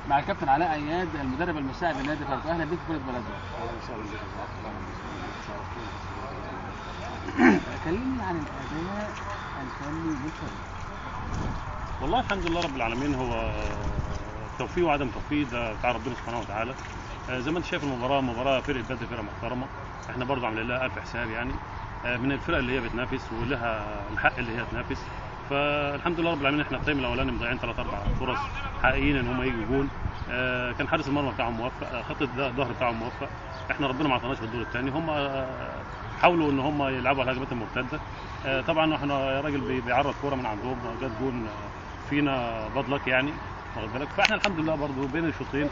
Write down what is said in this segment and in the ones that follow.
مع الكابتن علاء عياد المدرب المساعد لنادي فاركو. اهلا بك في كرة بلدنا. اهلا وسهلا بك. كلمني عن الاداء الفني للفريق. والله الحمد لله رب العالمين، هو توفيق وعدم توفيق ده بتاع ربنا سبحانه وتعالى. زي ما انت شايف المباراة مباراة فرقه بدر، فرقه محترمه، احنا برضه عاملين لها الف حساب يعني، من الفرق اللي هي بتنافس ولها الحق اللي هي تنافس. فالحمد لله رب العالمين احنا ال time الاولاني مضيعين 3 4 فرص حقيقيين ان هم يجوا جول. كان حارس المرمى بتاعهم موفق، خط الظهر بتاعهم موفق، احنا ربنا ما عطاناش في الدور الثاني. هم حاولوا ان هم يلعبوا على الهجمات المرتدة. طبعا احنا راجل بيعرض كورة من عندهم جت جون فينا bad luck يعني، واخد بالك. فاحنا الحمد لله برضو بين الشوطين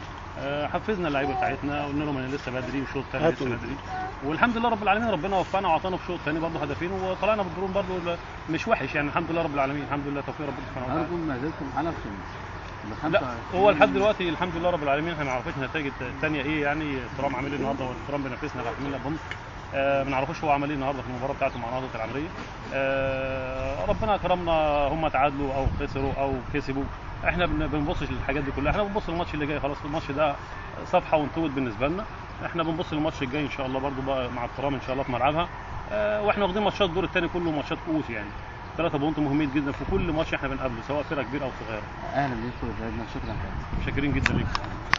حفزنا اللعيبة بتاعتنا، قلنا لهم ان لسه بدري والشوط الثاني لسه بدري، والحمد لله رب العالمين ربنا وفقنا وعطانا في الشوط الثاني برضه هدفين وطلعنا بالدرون برضه مش وحش يعني، الحمد لله رب العالمين، الحمد لله توفيق ربنا سبحانه وتعالى. ارجو ما زلتم على القمه. لا هو لحد دلوقتي الحمد لله رب العالمين احنا ما عرفناش النتائج الثانية ايه يعني، الترام عامل ايه النهارده، والترام بينافسنا عاملين لنا بونت، ما نعرفوش هو عمل ايه النهارده في المباراة بتاعته مع نهضة العمرية. ربنا كرمنا، هم تعادلوا او خسروا او كسبوا، احنا ما بنبصش للحاجات دي كلها، احنا بنبص للماتش اللي جاي. خلاص الماتش ده صفحة وانطوت بالنسبة لنا، احنا بنبص للماتش الجاي ان شاء الله برده بقى مع الترام ان شاء الله في ملعبها. واحنا واخدين ماتشات الدور الثاني كله ماتشات كؤوس يعني، 3 point مهمين جدا في كل ماتش احنا بنقابله سواء فرقه كبيرة او صغيرة. اهلا بيك في بلدنا، شكرا. شاكرين جدا ليك.